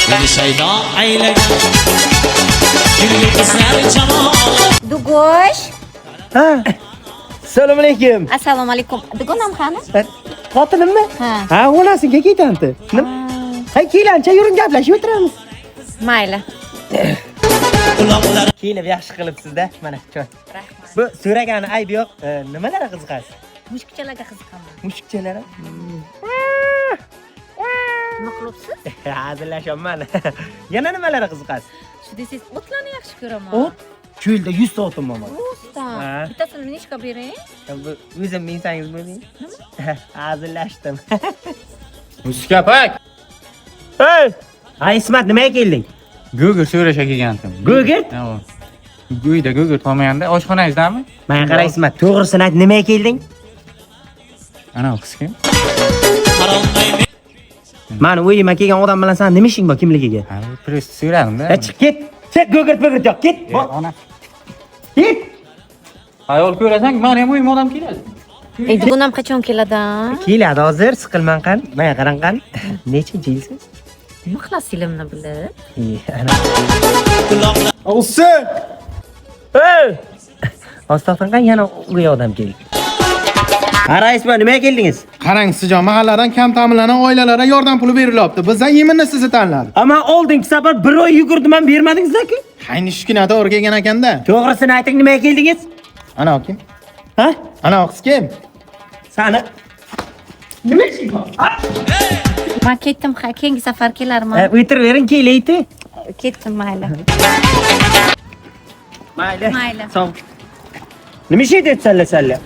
Meni shaydo aylagan gulli qizlar jamoli. Dugosh. Ha. Assalomu alaykum. Assalomu alaykum. Dugonam qani? Xotinimmi? Ha. Ha, onasiga ketandi. Nima? Ha, kelancha yuring, gaplashib o'tiramiz. Mayli. Quloqlar Kelib yaxshi qilibsiz-da, mana choy. Rahmat. Bu so'ragani aybi yo'q. Nimalarga qiziqasiz? Mushukchalarga qiziqaman. Mushukchalar? Nima qilibsiz? Hazillashyapman. Yana nimalarga qiziqasiz? Shu desangiz, o'tlarni yaxshi ko'raman. O't? Cho'lda 100 ta otim bor. Rostdan. Ha. Bittasini nechga bering? Bu o'zim minsangiz bo'ling. Hazillashdim. Muskapak. Hey! Ha, Ismat, nimaga kelding? Gugurt so'rashga kelgandim. Gugurt? Ha. Uyda gugurt qolmaganda oshxonangizdami? Menga qara, Ismat, to'g'risini ayt, nimaga kelding? Ana qiz kim? Qarolmay. Mani uyimga kelgan odam bilan san nima ishing bor, kimligiga? Ha, просто so'radim-da. E, chiq ket. Chiq, gugurt bugurt yo'q, ket. Bor. Ona. Ket. Ayol ko'rasan, mani ham uyimga odam keladi. E, dugonam qachon keladi? Keladi hozir, siqilmang qan. Menga qarang qan. Nechinchi yilsiz? Nima qilasiz ilmni bilib? E, ana. Quloqlar. Olsin. Ey! Ostofdan qan, yana u odam keldi. Ha, rais buva, nimaga keldingiz? Qarang, Sijon, mahalladan kam ta'minlangan oilalarga yordam puli berilyapti. Bizdan yeminni sizni tanladik. Ama oldingi safar bir oy yugurdim, ham bermadingiz-ku. Hayni shu kun to'g'ri kelgan ekanda. To'g'risini ayting, nimaga keldingiz? Ana kim? Ha? Ana qiz kim? Sani nima ishing bor? Ha? Man ketdim, ha, keyingi safar kelarman. E, o'tiravering, kelaydi. Ketdim, mayli. Mayli. Mayli. Sog'. Nima ish edi salla salla?